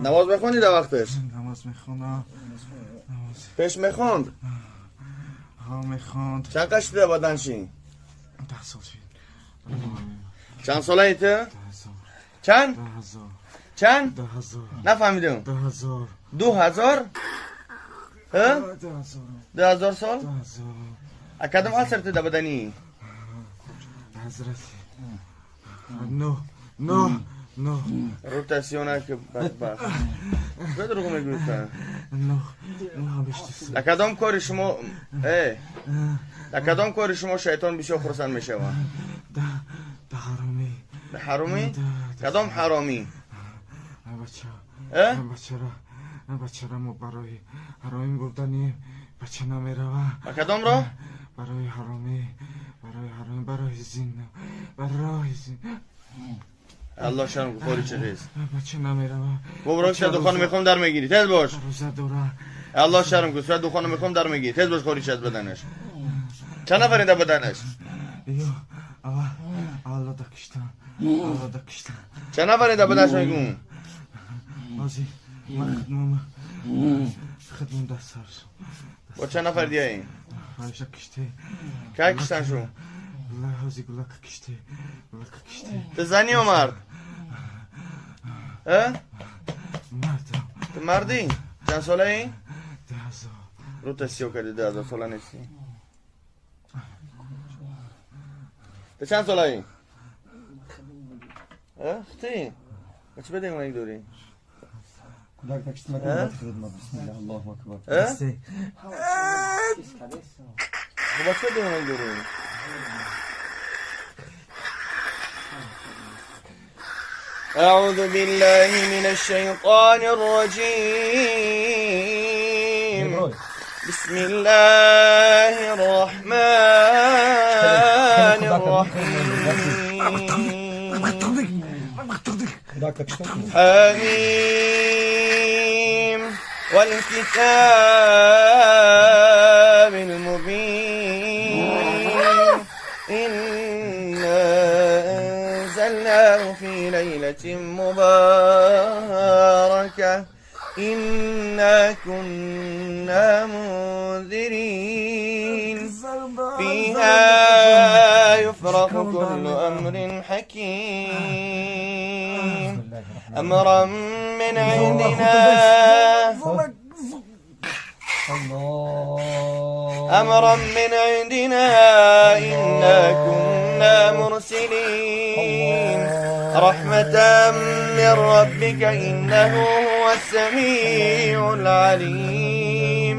Намоз мехондӣ дар вақташ? Намоз мехонам. Пеш мехонд? Ҳа, мехонд. Чанд қаш шуда баданши? 10 сол шид. Чанд солаи ту? 10,000. Чанд? 10,000. Чанд? 10,000. Нафаҳмидам. 10,000. 2000? Ҳа? 10,000. 2000 сол? 10,000. А кадом аср ту дар баданӣ? Ҳазрати Нӯҳ, Нӯҳ, Нӯҳ. Рӯта сиёна ки бадбахт. Чӣ дурӯғ мегӯӣ ту? Нӯҳ, Нӯҳ ҳам бештист. Дар кадом кори шумо, дар кадом кори шумо шайтон бисёр хурсанд мешавад? Да ҳаромӣ. Дар ҳаромӣ? Кадом ҳаромӣ? Бача. Э? Бачара, бачара мо барои ҳаромӣ бурданем, бача намерава. Ба кадом роҳ? Барои ҳаромӣ, барои ҳаромӣ, барои зина, барои зина. Аллоҳ шарм хориҷ чиз. Бача намерава. Бобо, ша духону мехом дар мегирӣ. Тез бош. Рӯза дора. Аллоҳ шарм кун. Сура духону мехом дар мегирӣ. Тез бош, хориҷ аз баданаш. Чанд нафар дар баданаш? Ё аввал аввал да киштан, аввал да киштан. Чанд нафар дар баданаш мегӯм? Ҳозир ман хидмам, хидмам дар сар. Бо чанд нафар дигаи? Ҳамеша киште. Кай киштан шу? Ҳозир гулака киште, гулака киште. Ту зани ё мард? Э? Мардам. Ту мардӣ? Чанд солаӣ? 10,000. Рӯта сиё кардӣ, 2000 сола нестӣ. Ту чанд солаӣ? Э? Хти? Ба чӣ бадемонак дорӣ? Кӯдак такшит макун, хидмат. Бисмиллаҳ, Аллоҳу акбар. Э? Ба чӣ бадемонак дорӣ? أعوذ بالله من الشيطان الرجيم. بسم الله الرحمن الرحيم. حميم والكتاب المبين. إنا أنزلناه في ليلة مباركة إنا كنا منذرين. فيها يفرق كل أمر حكيم. أمرا من عندنا، أمرا من عندنا إنا كنا مرسلين. رحمة من ربك إنه هو السميع العليم.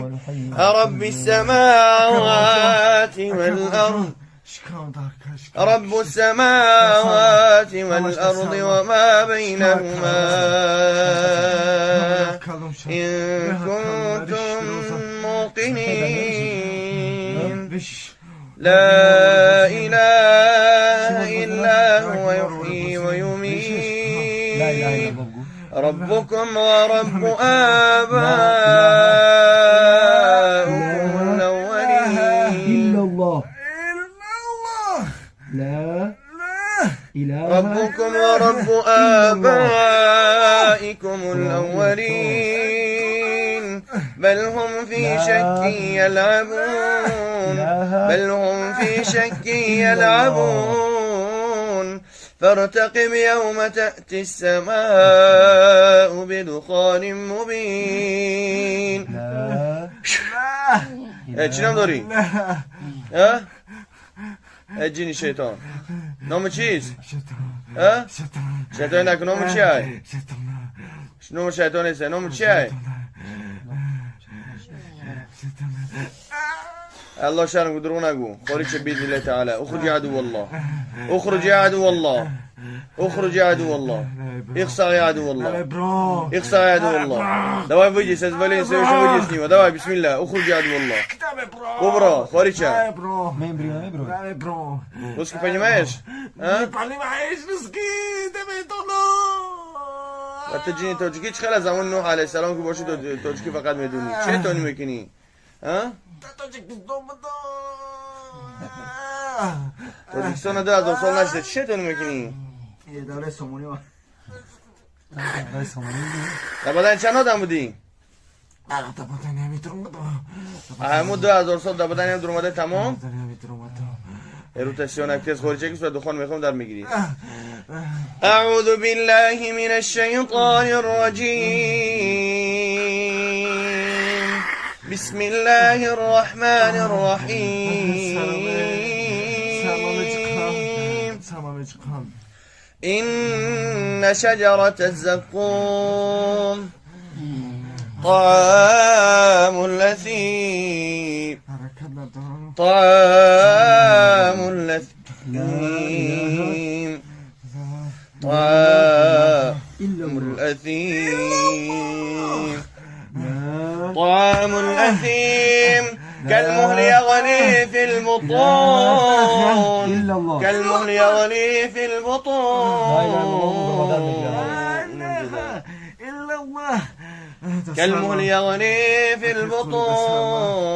رب السماوات والأرض، رب السماوات والأرض وما بينهما إن كنتم موقنين. لا إله إلا هو يحيي ويميت. ربكم ورب آبائكم الأولين. إلا الله. لا إله. ربكم ورب آبائكم الأولين. بل هم في شك يلعبون، بل هم في شك يلعبون. فارتقب يوم تأتي السماء بدخان مبين. چی نام داری؟ اه؟ جینی شیطان نام چیست؟ اه؟ شیطان نکن. نام چی های؟ نام شیطان نیست. نام چی های؟ الله شرم دروغ نگو. خارج باذن الله تعالى. اخرج يا عدو الله، اخرج يا عدو الله، اخرج يا عدو الله، اخسر يا عدو الله، اخسر يا عدو الله. Давай выйди со зваления, выйди с него. Давай, бисмилlah, اخرج يا عدو الله. Кобра, خارج. Русский понимаешь? А? А ты ҷини тоҷикӣ чӣ хел аз замони Нуҳ алайҳиссалом ки боши тоҷикӣ фақат медонӣ. Чӣ тони мекунӣ? А? Тоҷикистон 2000 сол нашида. Чӣ шайтонӣ мекунӣ? در بدن چند آدم بودی؟ همون 2000 سال در بدن هم در اومده تمام؟ روتاسیون اکتز خارجه که صورت دخان میخوام در میگیری. اعوذ بالله من الشیطان الرجیم. بسم الله الرحمن الرحیم. إن شجرة الزقوم طعام الأثيم طعام الأثيم طعام الأثيم طعام الأثيم كالمهل يغلي في البطون كالمهل يغلي في البطون كالمهل يغلي في البطون.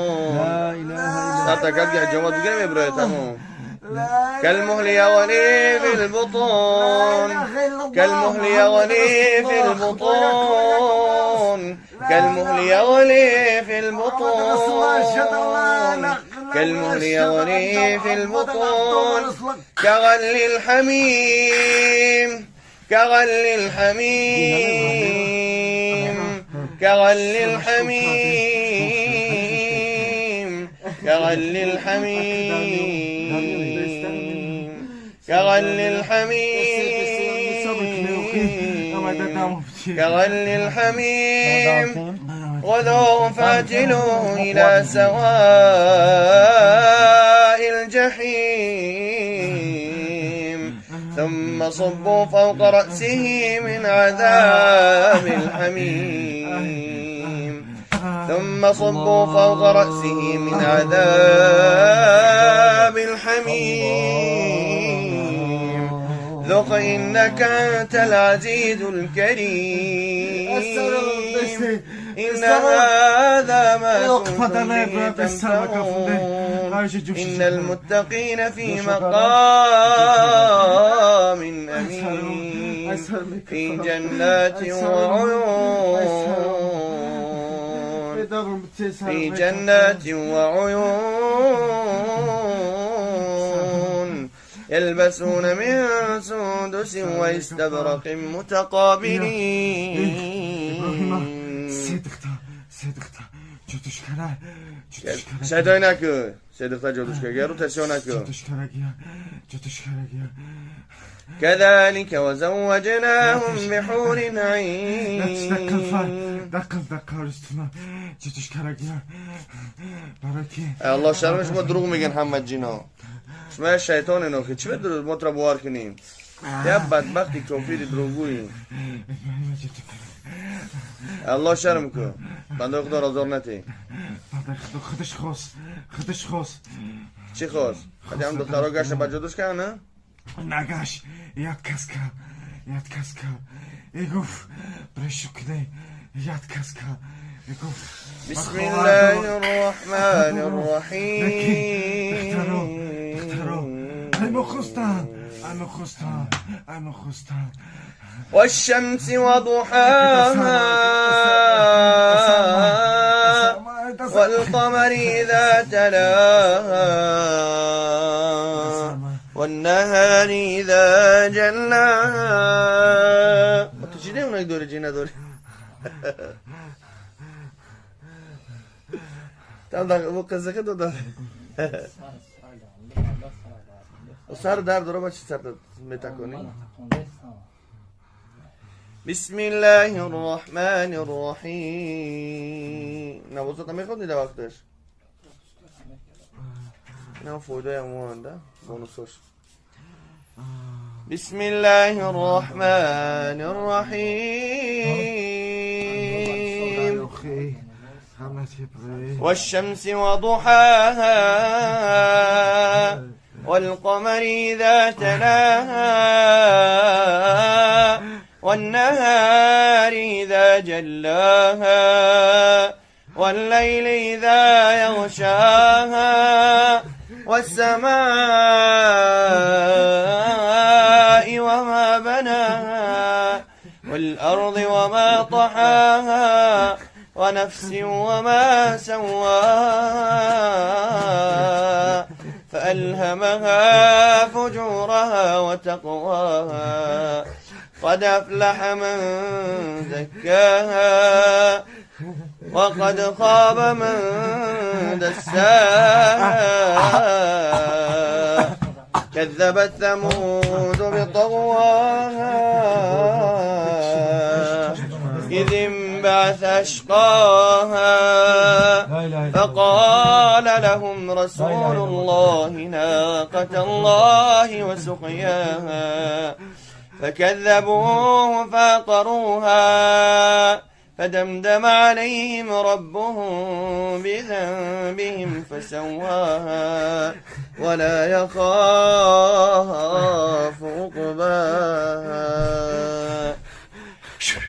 كالمهل يغلي في البطون كالمهل يغلي في البطون كالمهل يغلي في البطون كالمهل يغلي في البطون كغلي الحميم كغلي الحميم كغلي الحميم كغلي الحميم كغلي الحميم كغلي الحميم غذوه فاعتلوه إلى سواء الجحيم ثم صبوا فوق رأسه من عذاب الحميم ثم صبوا فوق رأسه من عذاب الحميم ذق إنك أنت العزيز الكريم إن هذا ما كنتم به تمترون إن المتقين في مقام أمين في جنات وعيون في جنات وعيون يلبسون من سندس واستبرق متقابلين. صدای نکن صدقتا جادوشکرگی رو تسیو نکن. كذلك وزوجناهم بحور عين. الله شرمش ما دروغ میگن همه جینا. شما شیطان اینا که چه دروغ ما ترا باور کنیم؟ یا بدبختی کافر دروغگویی. الله شرم کن. بنده خدا را آزار نتی. خودش خواست خودش خواست. چی خواست؟ خدی هم دخترها گشت با جادوش کردن نه؟ نگشت یاد کس کرد یاد کس کرد ای گفت برشو کنه یاد کس کرد ای گفت بسم الله الرحمن الرحیم. دخترو ایمو خواستن ایمو خواستن ایمو خواستن. والشمس وضحاها والقمر إذا تلاها والنهار إذا جلاها. تو چی اونایی داره چی نداره؟ تا قصه داره. سر درد داره با چی سر میتکنی؟ بسم الله الرحمن الرحیم. نمازت میخوندی در وقتش؟ نه فایده هم مانده بونوسش. بسم الله الرحمن الرحیم. والشمس وضحاها والقمر إذا تلاها والنهار إذا جلاها والليل إذا يغشاها والسماء وما بناها والأرض وما طحاها ونفس وما سواها فألهمها فجورها وتقواها قد أفلح من زكاها وقد خاب من دساها كذبت ثمود بطغواها إذ انبعث أشقاها فقال لهم رسول الله ناقة الله وسقياها فكذبوه فعقروها فدمدم عليهم ربهم بذنبهم فسواها ولا يخاف عقباها.